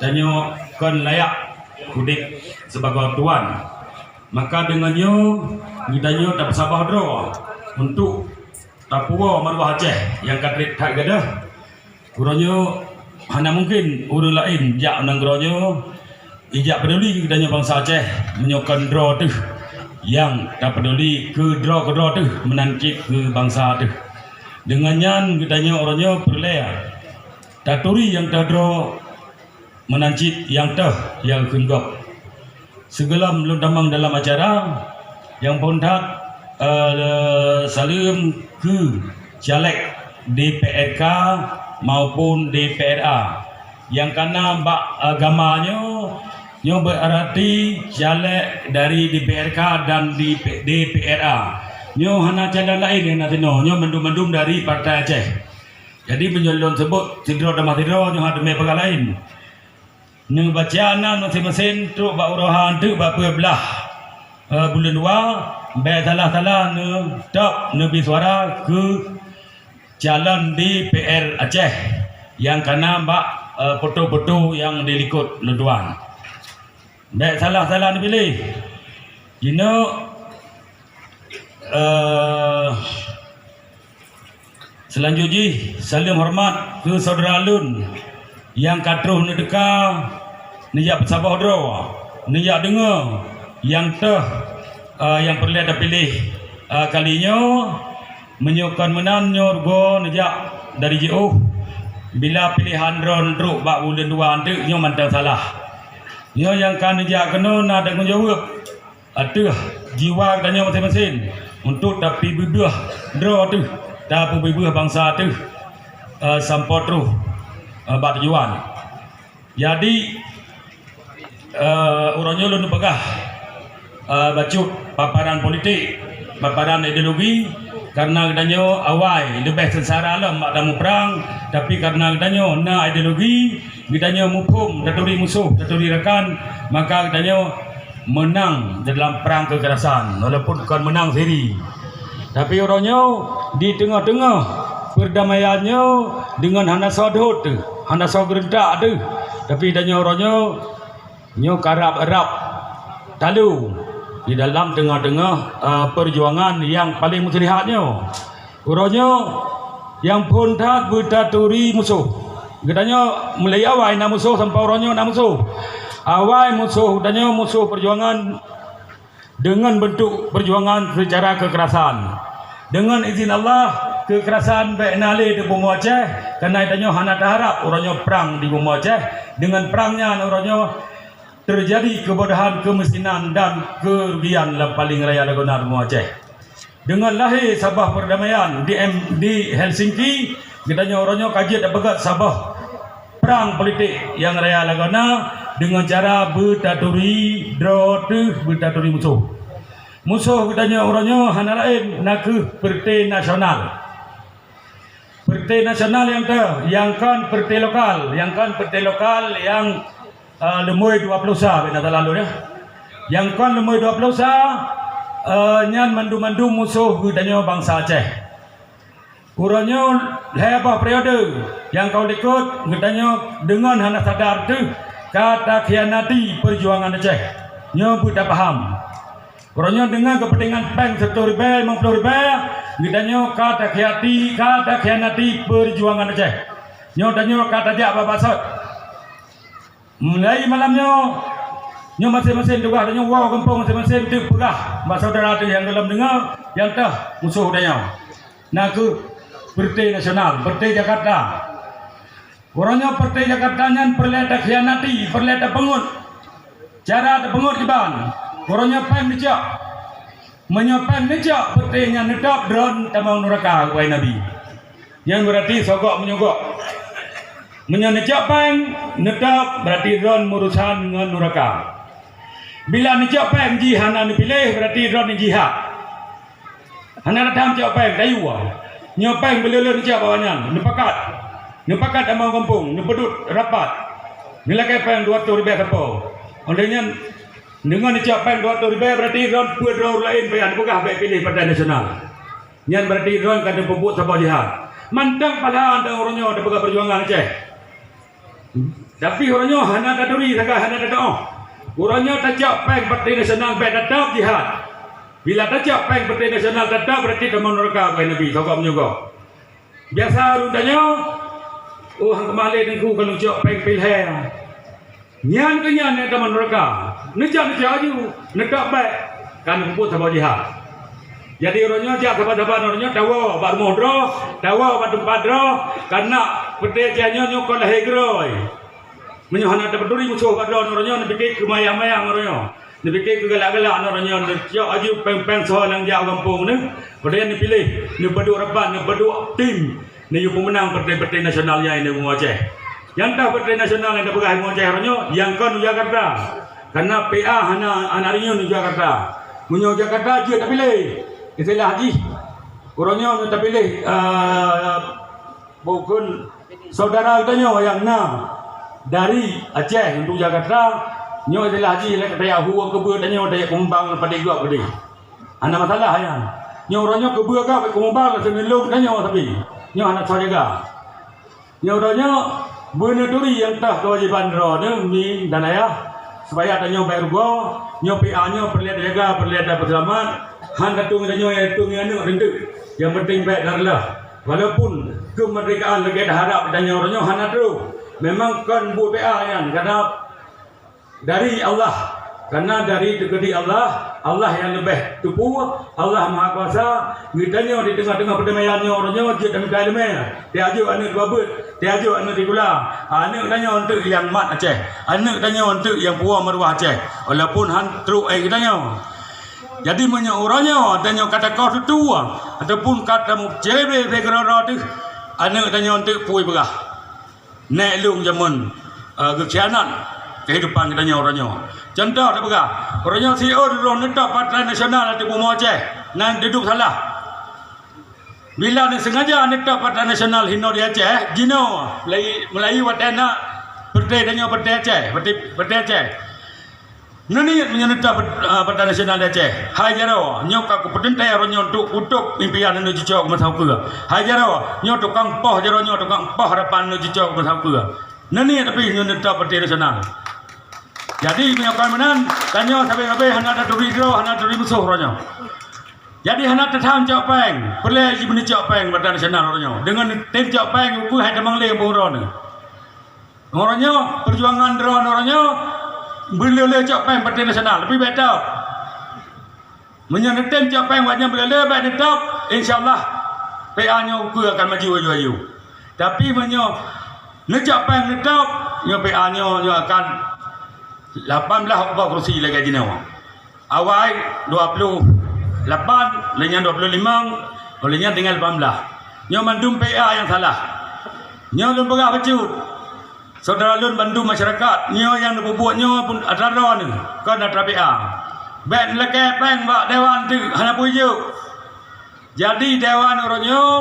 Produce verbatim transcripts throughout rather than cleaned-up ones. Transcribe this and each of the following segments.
Tanyoe kon layak udeb sibagoe tuan. Maka deungon nyoe geutanyoe tapeusaboh droe untuk tapuwoe maruah Aceh nyang ka treb that gadôh. Uroe nyoe hana mungken ureuëng laén jak u nanggroe nyoe ijak peuduli keu geutanyoe bansa Aceh meunyoe kon droe teuh nyang tapeuduli keu droe keudroe teuh meunan cit keu bansa teuh. Deungon nyan geutanyoe uroe nyoe peureulée taturi nyang teuh droe meunan cit nyang teuh nyang kheun gob. Sigohlom lôn tamong dalam acara, nyang phon that, eh, saleuem keu caleg D P R K maupun D P R A nyang kana bak, eh, gama nyoe, nyoe beurati caleg dari D P R K dan D P, D P R A. Nyoe hana calon laén nyang na sinoe, nyoe mandum-mandum dari Partai Aceh. Jadi meunyoe lôn seubut sidroe teuma sidroe, nyoe hana teumé peugah laén. Neubaca nan maséng-maséng trok bak uroe ha teuk bak peuet blaih, eh, buleuen dua, bék salah-salah neutôb neubi suara keu calon D P R Aceh nyang kana bak, eh, foto-foto nyang di likot lôn tuan. Bék salah-salah neupiléh. Jinoe, eh, Seulanjut jih, saleuem horeumat keu syedara lôn nyang ka troh neuteuka, neujak peusaboh droe, neujak deungoe nyang teuh, eh, nyang peureulée tapiléh, eh, kali nyoe. Meunyoe kon meunan, nyoe rugoe neujak dari jiôh. Bila piléhan droe neutrok bak buleuen dua anteuk, nyoe mantong salah. Nyoe nyang ka neujak keunoe na tanggung jaweueb ateueh jiwa geutanyoe maséng-maséng, untuk tapibeubeueh droe teuh, tapeubeueh bansa teuh, eh, sampoe troh, eh, bak tujuan. Jadi, eh, uroe nyoe lôn peugah, eh, bacut paparan politik, paparan ideologi, karena geutanyoe awai leubeh seungsara lom bak tamuprang, tapi karena geutanyoe na ideologi, geutanyoe muphom taturi musoh, taturi rakan, maka geutanyoe meunang dalam prang keukerasan, walaupun kon meunang siri. Tapi uroe nyoe di teungoh-teungoh peurdamaian nyoe deungon hana soe dot teuh, hana soe geureuntak teuh, tapi tanyoe uroe nyoe, nyoe karab-rab talu di dalam teungoh-teungoh, eh, peurjuangan nyang paleng muslihat nyoe. Uroe nyoe nyang phon that beutaturi musoh. Geutanyoe mulai awai na musoh sampai uroe nyoe na musoh. Awai musoh geutanyoe musoh peurjuangan deungon beuntuk peurjuangan seucara keukerasan. Deungon izin Allah, keukerasan bék na lé di bumoe Aceh, karena tanyoe hana taharab uroe nyoe prang di bumoe Aceh. Deungon prang nyan uroe nyoe teujadi keubodohan, keumiskinan dan keurugian lam paleng raya lagoena bumoe Aceh. Deungon lahé saboh peurdamaian di M-, di Helsinki, geutanyoe uroe nyoe ka jeuet tapeugét saboh prang politik nyang raya lagoena deungon cara beutaturi droe teuh beutaturi musoh. Musoh geutanyoe uroe nyoe hana laén nakeuh Partai Nasional. Partai Nasional nyang teuh, nyang kon partai lokal, nyang kon partai lokal nyang eh, leumoi dua ploh sa, bina talalu ya. Nyang kon leumoi dua ploh sa, eh, nyan mandum-mandum musoh geutanyoe bansa Aceh. Uroe nyoe lhée boh periode nyang ka likot geutanyoe deungon hana sadar teuh ka takhianati peurjuangan Aceh. Nyoe beutapaham. Uroe nyoe deungon keupeuntengan péng seratus ribée, lima puluh ribée, geutanyoe ka takhianati, ka takhianati peurjuangan Aceh. Nyoe tanyoe ka tajak bak bangsot. Mulai malam nyoe, nyoe maséng-maséng tugaih tanyoe woe gampông maséng-maséng teuk peugah bak syedara teuh nyang gohlom deungoe, nyang teuh musoh tanyoe. Na kheueh Partai Nasional, Partai Jakarta. Uroe nyoe Partai Jakarta nyan peureulée takhianati, peureulée tapeungeut. Cara tapeungeut kiban, uroe nyoe péng neucok. Meunyoe péng neucok, Partai nyan neutôb droen tamong nuraka, wahai Nabi. Nyan beurati sogok meunyoe gok. Meunyoe neucok péng, neutôb, beurati droen meurusan ngon nuraka. Bila neucok péng jih hana neupiléh, beurati droen jihad. Hana datang cok péng, tayue. Nyoe péng beuleuleuen cok bak nyan, neupakat. Neupakat tamong gampông, neupeudeuet rapat. Neulakée péng dua reutôh ribée sapo. Óh lheueh nyan, deungon neucok péng dua reutôh ribée, beurati droen peue droe laén payah neupeugah bék piléh Partai Nasional. Nyan beurati droen ka teupeubuet saboh jihad. Mantong pahala teuh uroe nyoe tapeugah peurjuangan Aceh. Tapi uroe nyoe hana taturi sagai, hana tatu'oh. Uroe nyoe tacok péng Partai Nasional bèk tatap jihad. Bila tacok péng Partai Nasional tatap, berarti tamong nuraka, kheun Nabi, sogom nyoe gob. Biasa ureueng tanyoe, "Oh, han keumah lé Teungku, ka neucok péng pih lhèe." Nyan keuh nyan nyang tamong nuraka. Neucok, neucok aju, neutap bèk, ka neupeubuet saboh jihad. Jadi uroe nyoe jak saban-saban uroe nyoe tawoe bak rumoh droe, tawoe bak teumpat droe, kareuna peuté nyoe, nyoe kon lahé keudroe. Meunyoe hana tapeuturi musoh bak droe uroe nyoe, neupike keu mayang-mayang uroe nyoe. Neupike keu galak-galak uroe nyoe, neucok aju péng-péng soe nyang jak u gampông nyoe. Keumudian neupiléh, neupeuduek rapat, neupeuduek tim, neuyue peumeunang Partai-Partai Nasional nyang na i Aceh. Nyang toh Partai Nasional nyang tapeugah i Aceh uroe nyoe, nyang kon u Jakarta. Kareuna P A hana aneuk rinyueng u Jakarta. Meunyoe Jakarta jeuet tapiléh, istilah jih, uroe nyoe tapiléh, eh, Bukon saudara geutanyoe nyang na dari Aceh untuk Jakarta, nyoe adalah jih lé keubiet tanyoe, tajak keumumbang padé gob keudéh. Hana masalah nyan. Nyoe uroe nyoe keubit gob keumumbang, seuleusoe tanyoe sabe. Nyoe hana soe jaga. Nyoe uroe nyoe beuneuturi nyang toh keuwajéban droeneuh mi dan ayah, supaya tanyoe bèk rugoe, nyoe P A nyoe peureulèe tajaga, peureulèe tapeuseulamat, han tatung tanyoe, nyang tatung aneuk teuk. Nyang penting bèk tareuloh. Walaupun keumeurdekaan lagèe taharap tanyoe uroe nyoe hana trôh, memang kon buet P A nyan, karena dari Allah. Karena dari teukeudi Allah, Allah nyang leubeh teupeu, Allah Mahakuasa. Geutanyoe di teungoh-teungoh peuteumèe nyoe uroe nyoe jeuet tamita ileumèe, tajok aneuk dua beuet, tajok aneuk sikula. Aneuk tanyoe eunteuk nyang mat Aceh, aneuk tanyoe eunteuk nyang puwoe meuruah Aceh, walaupun han trôk ék geutanyoe. Jadi, meunyoe uroe nyoe tanyoe ka takoh tutoe ataupun ka tameucré-bré keudroe-droe teuh, aneuk tanyoe eunteuk peue peugah, nèk lôn jameun, eh, geukhianat keuhidupan geutanyoe uroe nyoe. Cuntoh tapeugah, uroe nyoe si O droe neutôp Partai Nasional ateueh bumoe Aceh, nan dudoe salah. Bila neusengaja neutôp Partai Nasional hinoe di Aceh, jinoe, mulai, mulai watèe na peureté tanyoe peureté Aceh, peureté, peureté Aceh. Neuniet meunyoe neutôp, eh, Partai Nasional di Aceh. Hai jaroe, nyoe ka kupeuteuntèe uroe nyoe untuk kutôp impian neuh jicok meusapeue. Hai jaroe, nyoe tukang poh jaroe nyoe, tukang poh harapan neuh jicok meusapeue. Neuniet tapi nyoe neutôp Partai Nasional. Jadi, meunyoe kon meunan, tanyoe sabe-sabe hana taturi droe, hana taturi musoh uroe nyoe. Jadi, hana tathan cok péng. Peureulèe jih beuneujak péng Partai Nasional uroe nyoe. Deungon tem cok péng, ukeue hai tamong lé beuh droeneuh. Uroe nyoe, peujuangan droeneuh uroe nyoe, beulé-lé cok péng Partai Nasional, leubeh bèk tôp. Meunyoe neutem cok péng watèe nyan beulé-lé bèk neutôp, insya Allah P A nyoe ukeue akan maju aju-aju. Tapi meunyoe neucok péng neutôp, nyoe P A nyoe, nyoe akan lapan blaih boh kursi lagèe jinoe. Awai dua puluh lapan, lheuh nyan dua puluh limong, lheuh nyan tinggai lapan blaih. Nyoe mandum P A nyang salah. Nyoe lôn peugah bacut. Syedara lôn bandum masyarakat, nyoe nyang neupeubuet nyoe pun atra droeneuh, kon atra P A. Bèk neulakèe péng bak dewan teuk, hana peue jijok. Jadi, dewan uroe nyoe,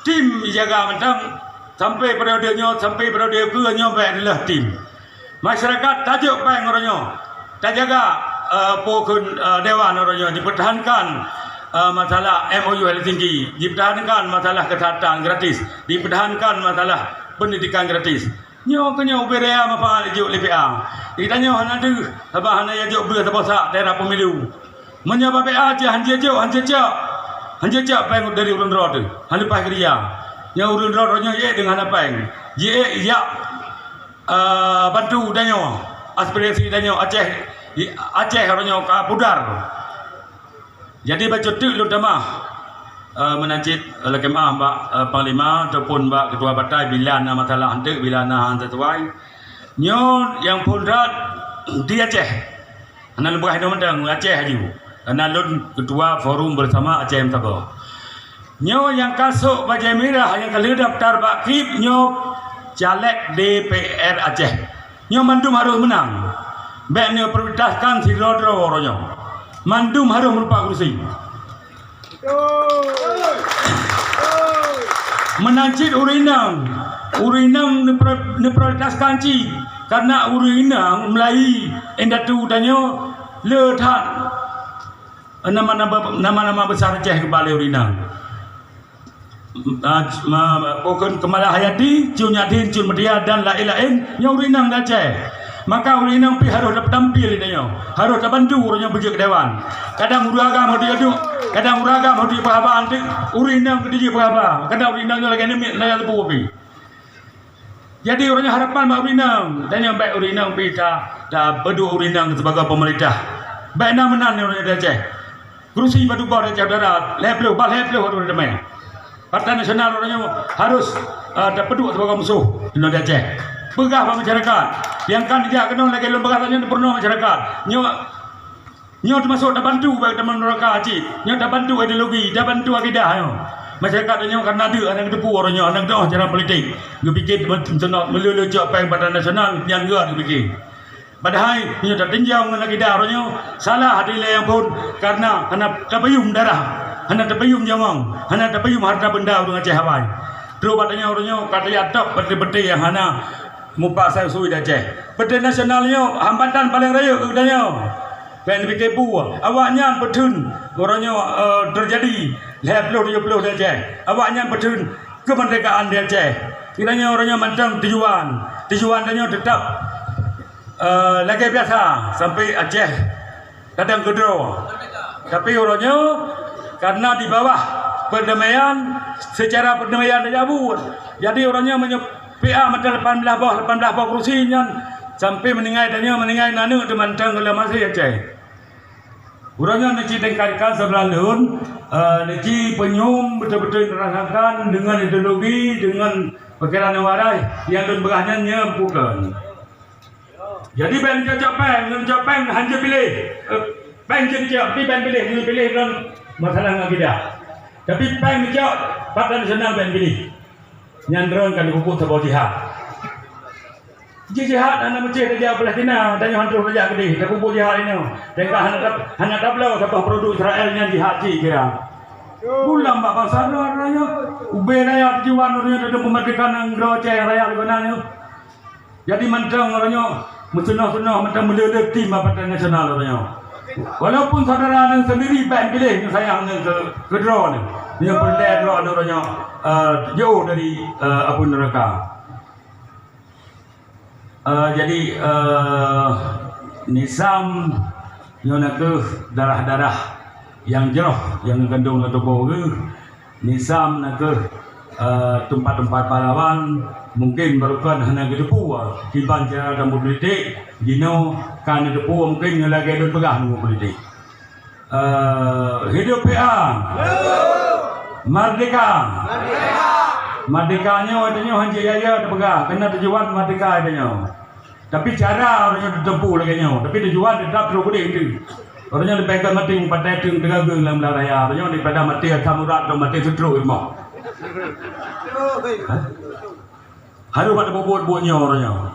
tim jijaga mantong, sampai periode nyoe, sampai periode keue nyoe bèk reuloh tim. Masyarakat tajok péng uroe nyoe, tajaga, eh, peue kheun, eh, dewan uroe nyoe, dipertahankan, eh, masalah M O U Helsinki, dipertahankan masalah kesehatan gratis, dipertahankan masalah pendidikan gratis. Nyoe keuh nyoe ubé raya manfaat jijok lé P A. Geutanyoe hana deuh, sabab hana jijok beuh saboh sak daerah pemilu. Meunyoe bak P A cit han jijok, han jijok, han jijok péng dari ureueng droe teuh, han leupah keureuja. Nyoe ureueng droe, droe nyoe jiék deungon hana péng. Jiék jak, eh, bantu tanyoe, aspirasi tanyoe Aceh, Aceh uroe nyoe ka pudar. Jadi, bacut teuk lôn tamah, eh, meunan cit, eh, lakèe meu'ah bak, eh, panglima ataupun bak ketua partai bila na masalah eunteuk, bila na han sesuai. Nyoe nyang phôn that di Aceh. Hana lôn peugah hinoe mantong, Aceh aju. Karena lôn ketua Forum Bersama Aceh Meusaboh. Nyoe nyang ka sôk bajèe mirah nyang ka lheueh daftar bak KIP nyoe caleg D P R Aceh. Nyoe mandum harôh meunang. Bèk neuprioritaskan sidroe-droe uroe nyoe. Mandum harôh meurumpok kursi. Meunan cit ureueng inong. Ureueng inong neupri-, neuprioritaskan cit. Karena ureueng inong meulayeue indatu tanyoe le that. Nama-nama, nama-nama besar Aceh keubaleh ureueng inong. Ah, ma-, ma-, bukon Kemalahayati, Cut Nyak Dhien, Cut Meutia dan laén-laén, nyoe ureueng inong di Aceh. Maka ureueng inong pih harôh tampil di tanyoe, harôh tabantu ureueng nyoe beujeuet keu dewan. Kadang ureueng agam harôh jijok, kadang ureueng agam harôh jipeuhaba, ureueng inong keudeh jipeuhaba. Kadang ureueng inong nyoe lagèe namiet, na teupeu pih. Jadi, ureueng nyoe harapan bak ureueng inong, tanyoe bèk ureueng inong pih ta-, tapeuduek ureueng inong sibagoe peumeurintah. Bèk na meunan ureueng inong di Aceh. Keurusi bak tuboh di Aceh Utara, lhèe plôh, bah lhèe plôh ureueng damai. Partai Nasional ureueng nyoe harôh, eh, tapeuduek sibagoe musoh di Aceh. Peugah bak masyarakat, nyang ka neujak keunoe lagèe lôn peugah tanyoe peurunoe masyarakat. Nyoe Nyoe teumasok tabantu bak teuma nuraka cit. Nyoe tabantu ideologi, tabantu akidah nyoe. Masyarakat nyoe ka na deuk hana geuteupeue uroe nyoe, hana geudoh cara politik. Geupike teuma meuleu-leu cok péng Partai Nasional, nyan geuh geupike. Padahai nyoe tatinjau ngon akidah uroe nyoe, salah dilèe nyang phôn kareuna hana tapeuyuem darah, hana tapeuyuem jamong, hana tapeuyuem hareuta beunda ureueng Aceh awai. Trok bak tanyoe uroe nyoe ka tajak top peuté-peuté nyang hana mupat asai usui di Aceh. Peuté Nasional nyoe hambatan paleng rayeuk keu geutanyoe. Péng pike bu, awaknyan peutheun uroe nyoe, eh, teujadi lhèe plôh tujoh plôh di Aceh. Awaknyan peutheun keumeurdekaan di Aceh. Geutanyoe uroe nyoe mantong tujuan, tujuan tanyoe teutap, eh, lagèe biasa sampai Aceh kadang keudroe. Tapi uroe nyoe kareuna di bawah perdamaian, secara perdamaian tajak buet. Jadi uroe nyoe meunyoe P A mantong lapan blaih boh, lapan blaih boh keurusi nyan sampai meuninggai tanyoe, meuninggai aneuk teuh mantong gohlom aséh Aceh. Uroe nyoe neuci tingkatkan saudara lôn, eh, neuci peunyum beutôi-beutôi neurasakan deungon ideologi, deungon pikeran nyang warai nyang lôn peugah nyan nyoe bukan. Jadi bèk neucok péng, neucok péng han jeuet piléh. Eh, péng jeuet neucok, tapi bèk piléh, neupiléh lom masalah ngon akidah. Tapi péng neucok Partai Nasional bèk piléh. Nyan droe ka neupubuet saboh jihad. Jih jihad hana meucéh tajak Palestina, tanyoe han troh tajak keudeh, tapubuet jihad inoe. Teuka hana tab-, hana tabloe saboh produk Israel nyan jihad cit kira. Pulang bak bansa droe nyoe, ubé raya tujuan ureueng nyoe teudong peumeurdeka nanggroe Aceh raya di Banda nyoe. Jadi mantong uroe nyoe meusunoh-sunoh mantong meuleuleut tim Partai Nasional uroe nyoe. Walaupun saudara nyan sendiri bèk piléh nyoe sayang nyoe keu, keu droe nyoe. Nyoe peureulèe droe nyoe uroe nyoe, eh, jiôh dari, eh, apui neuraka. Eh, jadi, eh, Nisam nyoe na kheueh darah-darah nyang jroh nyang geukandong lam tuboh geuh. Nisam na kheueh, eh, teumpat-teumpat pahlawan, mungken barô kon hana geuteupeue kiban cara tamupolitik, jinoe ka neuteupeue mungken ngon lagèe lôn peugah tamupolitik. Eh, hidup P A! Merdeka! Merdeka nyoe, tanyoe hanjeuet yaya teupeugah, keunan tujuan merdeka tanyoe. Tapi cara ureueng nyoe teutempu lagèe nyoe, tapi tujuan teutap trok udép teuh. Ureueng nyoe leubeh gèt maté meupatai teung teugageung lam blah raya, ureueng nyoe daripada maté asam urat atau maté seutrok rumoh. Hah? Harôh bak teubuet buet nyoe ureueng nyoe.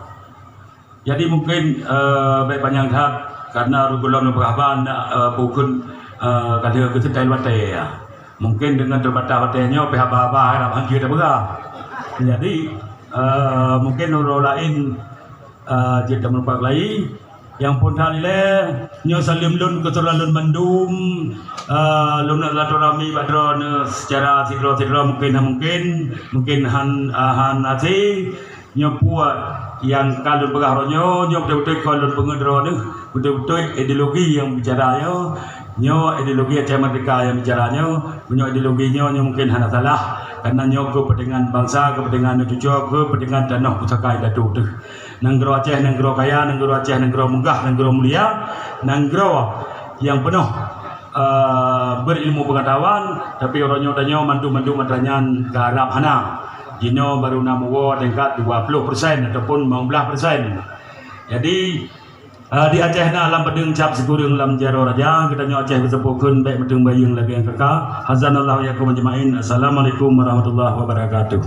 Jadi mungken, eh, bèk panyang that, karena ureueng gohlom neupeugah haba, eh, bukon, eh, ka lheueh geuseutai watèe, ya. Mungken deungon teubatas watèe nyoe, pih haba-haba harab han jeuet tapeugah. Jadi, eh, mungken uroe laén, eh, jeuet tameurumpok lagi. Nyang phôn that ilèe, nyoe saleuem lôn keu syedara lôn mandum, eh, lôn neuk silaturahmi bak droeneuh secara sidroe-sidroe, mungken han mungken, mungken han, eh, han até. Nyoe peue nyang ka lôn peugah uroe nyoe, nyoe beutôi-beutôi kon lôn peungeut droeneuh, beutôi-beutôi ideologi nyang bicara nyoe, nyoe ideologi Aceh Merdeka nyang bicara nyoe, meunyoe ideologi nyoe, nyoe mungken hana salah, karena nyoe keupeuntengan bansa, keupeuntengan aneuk cucoe, keupeuntengan tanoh pusaka indatu teuh. Nanggroe Aceh nanggroe kaya, nanggroe Aceh nanggroe meugah, nanggroe mulia, nanggroe nyang peunoh, eh, beurilmu peungatahuan, tapi uroe nyoe tanyoe mandum-mandum atra nyan ka rab hana. Jinoe barô na meuwoe tingkat dua puluh persen ataupun limong belas persen. Jadi, eh, di Aceh na lam padeueng cap sikureueng lam jaroe raja, geutanyoe Aceh beuseupoh kheun bèk meuteung bayeung lagèe nyang ka ka. Hazanallahu wa iyyakum ajmain. Assalamualaikum warahmatullahi wabarakatuh.